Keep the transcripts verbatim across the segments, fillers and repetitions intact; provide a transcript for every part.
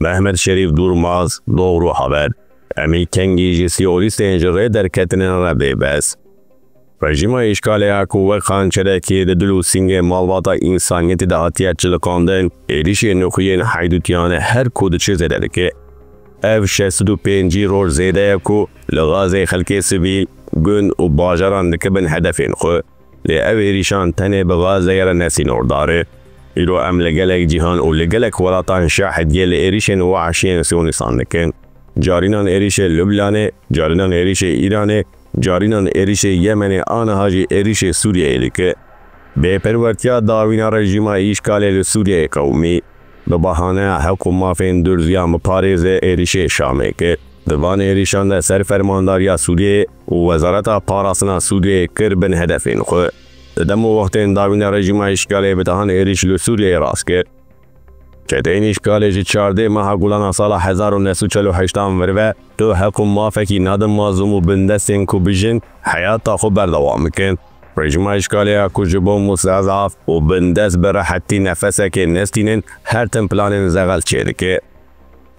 Mehmet Şerîf Durmaz, Doğru Haber. Em ê kengî ji siyonîstên ji rê derketine re bê bes. Rejîma îşgalê ya ku wek xançerekê di dil û sîngê malbata însaniyetê de hatiye çiliqandin, êrişên nûxuyên heydûtiyane her ku diçe zêde dike. Ev şeş sed û pêncî roj zêde ye ku li Gazeyê xelkê sivîl, gund û bajaran dikibin hedefên xwe. Lê ev êrişan tenê bi Gazeyê re ne sînordar e. Îro em li gelek cîhan û li gelek welatan şahidiyê li êrişên wahşiyên siyonîstan dikin. Carînan êrişê Lubnanê, carînan êrişê Îranê, carînan êrişê Yemenê, aniha jî êrişê Sûriyeyê dike. Bêperwertiya dawîna rejîma îşgalê li Sûriyeyê qewimî. Bi bahaneya heq û mafên durziyan biparêze êrişê Şamê kir. Di van êrişan de ser fermandariya Sûriyeyê û Wezareta Parastina Sûriyeyê kir bin hedefên xwe. Di dem û wextên dawîn de rejîma îşgalê bi dehan êrîş li Sûriyeyê rast kir. Çeteyên îşgalê ji çardeh meha Gulana sala hezar û neh sed û çel û heştan vir ve tu heq û mafekî nadin mazlûm û bindestên ku bijin heyata xwe berdewam bikin. Rejîma îşgalê ya ku ji bo mustezaf û bindest bi rehetî nefesekê nestînin her tim planên zexel çêdike.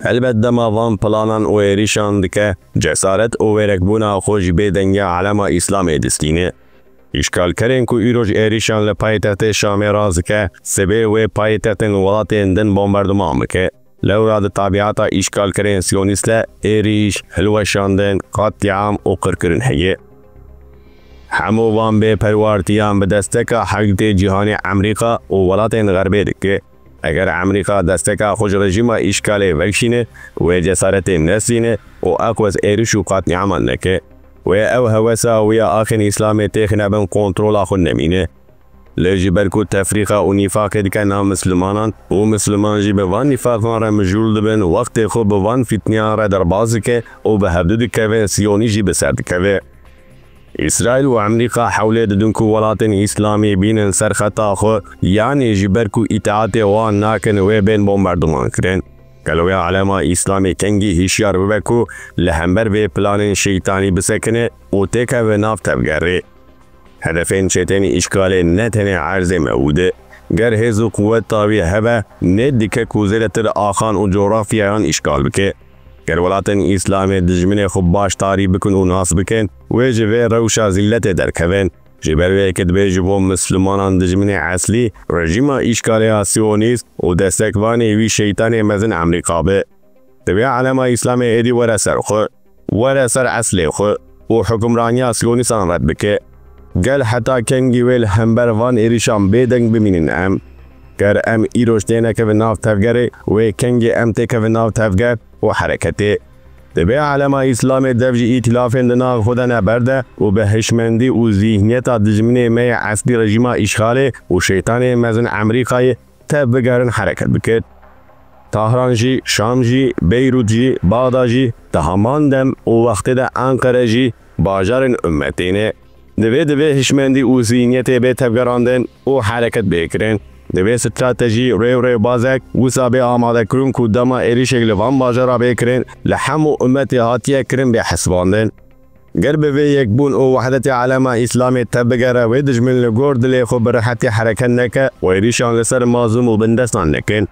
Helbet dema van planan û êrîşan dike, cesaret û wêrekbûna xwe ji bêdengiya alema Îslamê distîne. Îşgalkerên ku îroj êrîşan li paytextê Şamê rast dike, sibê wê paytextên welatên din bombarduman bike. Lewra di tabiata îşgalkerên siyonîst de êrîş, hilweşandin, qatliam û qirkirin heye. Hemû van bêperwartiyan bi desteka heqîtê cîhanê Amerîka û welatên Xerbê dike. Eger Amerîka desteka xwe ji rejîma îşgalê vekişîne, wê cesaretê nestîne û eqwez êriş û qatliaman neke. Wê ew hewesa wî ya axên Îslamê têxine bin kontrola xwe nemîne. Lê ji ber ku tefrîqa û nîfaqê dike nav mislimanan û misliman jî bi van nîfaqan re mijûl dibin, wextê xwe bi van fîtniyan re derbas dike û bi hevdu dikevin, siyonî jî bi ser dikeve. Îsraîl û Amerîka hewlê didin ku welatên Îslamî bînin ser xeta xwe, yanî ji ber ku îtaetê wan nakin wê bên bombarduman kirin. Gelo ya alema Îslamê kengî hişyar bibe ku li hember vê planên şeytanî bisekine û têkeve nav tevgerê? Hedefên çeteyên îşgalê ne tenê erzê mewûd e. Ger hêz û quweta wî hebe, nê dike ku zêdetir axan û cografyayan îşgal bike. Ger welatên Îslamê dijminê xwe baş tarî bikin û nas bikin, wê ji vê rewşa zîlletê derkevin. Ji ber wê yekê dibê ji bo mislimanan dijminê eslî rejîma îşgalê ya siyonîst û destekvanê wî şeytanê mezin Amerîka be. Divê alema Îslamê êdî were ser xwe, were ser eslê xwe û hukimraniya siyonîstan red bike. Gel heta kengî wê li hember van êrîşan bêdeng bimînin em? Ger em îroj tênekevin nav tevgerê, wê kengî em têkevin nav tevger û hereketê? Divê alema Îslamê dev ji îtîlafên di nav xwe de neberde û bi hişmendî û zîhniyeta dijminê me yê eslî rejîma îşxalê û şeytanê mezin Amerîkayê tev bigerin hereket bike. Tahran jî, Şam jî, Beyrût jî, Baxda jî, di heman dem û wextê de Enqere jî bajarên ummetê ne. Divê, divê hişmendî û zîhniyetê bê tevgerandin û hereket bê kirin. Divê stratejî, rê û rêbazek wisa bê amadekirin ku dema êrîşek li van bajara bê kirin, li hemû ummetê hatiye kirin bê hesibandin. Ger bi vê yekbûn û wehdetê alema Îslamê tev bigere, wê dijmin li gor dilê xwe bi rehetî hereket neke û êrîşan li ser mazlûm û bindestan nekin.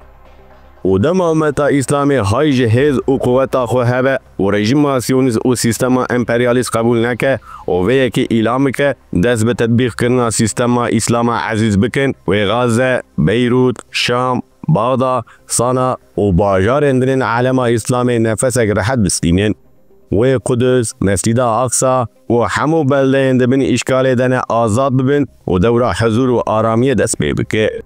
Û dema ummeta Îslamê hay ji hêz û quweta xwe hebe û rejîma siyonîst û sîstema emperyalîst qebûl neke û vê yekê îlan bike, dest bi tetbîqkirina sîstema Îslama ezîz bikin, wê Gaze, Beyrût, Şam, Baxda, Sana û bajarên din ên alema Îslamê nefesek rehet bistînin. Wê Qudus, Mescîda Aqsa û hemû beldeyên di bin îşgalê de ne azad bibin û dewra huzûr û aramiyê dest pê bike.